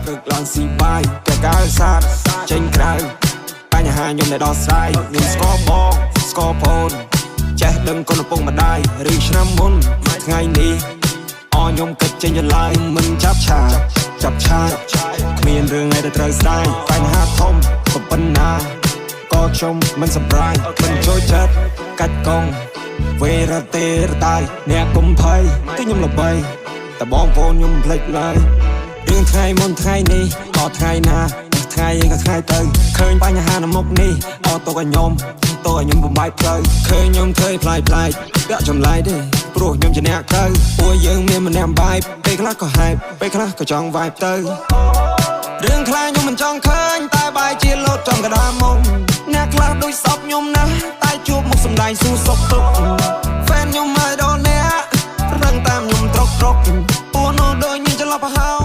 ព្រឹកឡើងស៊ីបាយតែកៅសាទចេញក្រៅបញ្ហាខ្ញុំដែលដោះស្រាយខ្ញុំស្គាល់បងស្គាល់ប្អូនចេះដឹងគុណឪពុកម្ដាយឬឆ្នាំមុនថ្ងៃនេះអខ្ញុំគិតចេញចន្លាយមិនចាប់ឆាចាប់ឆាគ្មានរឿងអីដែលត្រូវស្ដាយបញ្ហាធំក៏ប៉ុណ្ណាក៏ខ្ញុំមិនសប្បាយមិនចូលចិត្តកាច់កងវេរទេរតាយអ្នកកុំភ័យគឺខ្ញុំល្បីតែបងប្អូនខ្ញុំមិនភ្លេចឡើយរឿងថ្ងៃមុនថ្ងៃនេះក៏ថ្ងៃណាថ្ងៃអីក៏ថ្ងៃទៅឃើញបញ្ហានៅមុខនេះអត់ទុកឲ្យខ្ញុំតើឲ្យខ្ញុំបំបាយផ្លូវឃើញខ្ញុំធ្វើប្លែកប្លែកដាក់ចម្លែកទេព្រោះខ្ញុំជាអ្នកទៅពួកយើងមានម្នាក់បាយពេលខ្លះក៏ហែបពេលខ្លះក៏ចង់វាយទៅរឿងខ្លះខ្ញុំមិនចង់ឃើញតែបាយជាលោតចំកដាមុខអ្នកខ្លះដូចសពខ្ញុំណាស់តែជួបមុខសំដែងស៊ូសុកទុក fan ខ្ញុំឲ្យដល់អ្នករឹងតាមខ្ញុំត្រុកត្រុកពួកនោះដូចញីចន្លោះប្រហោង។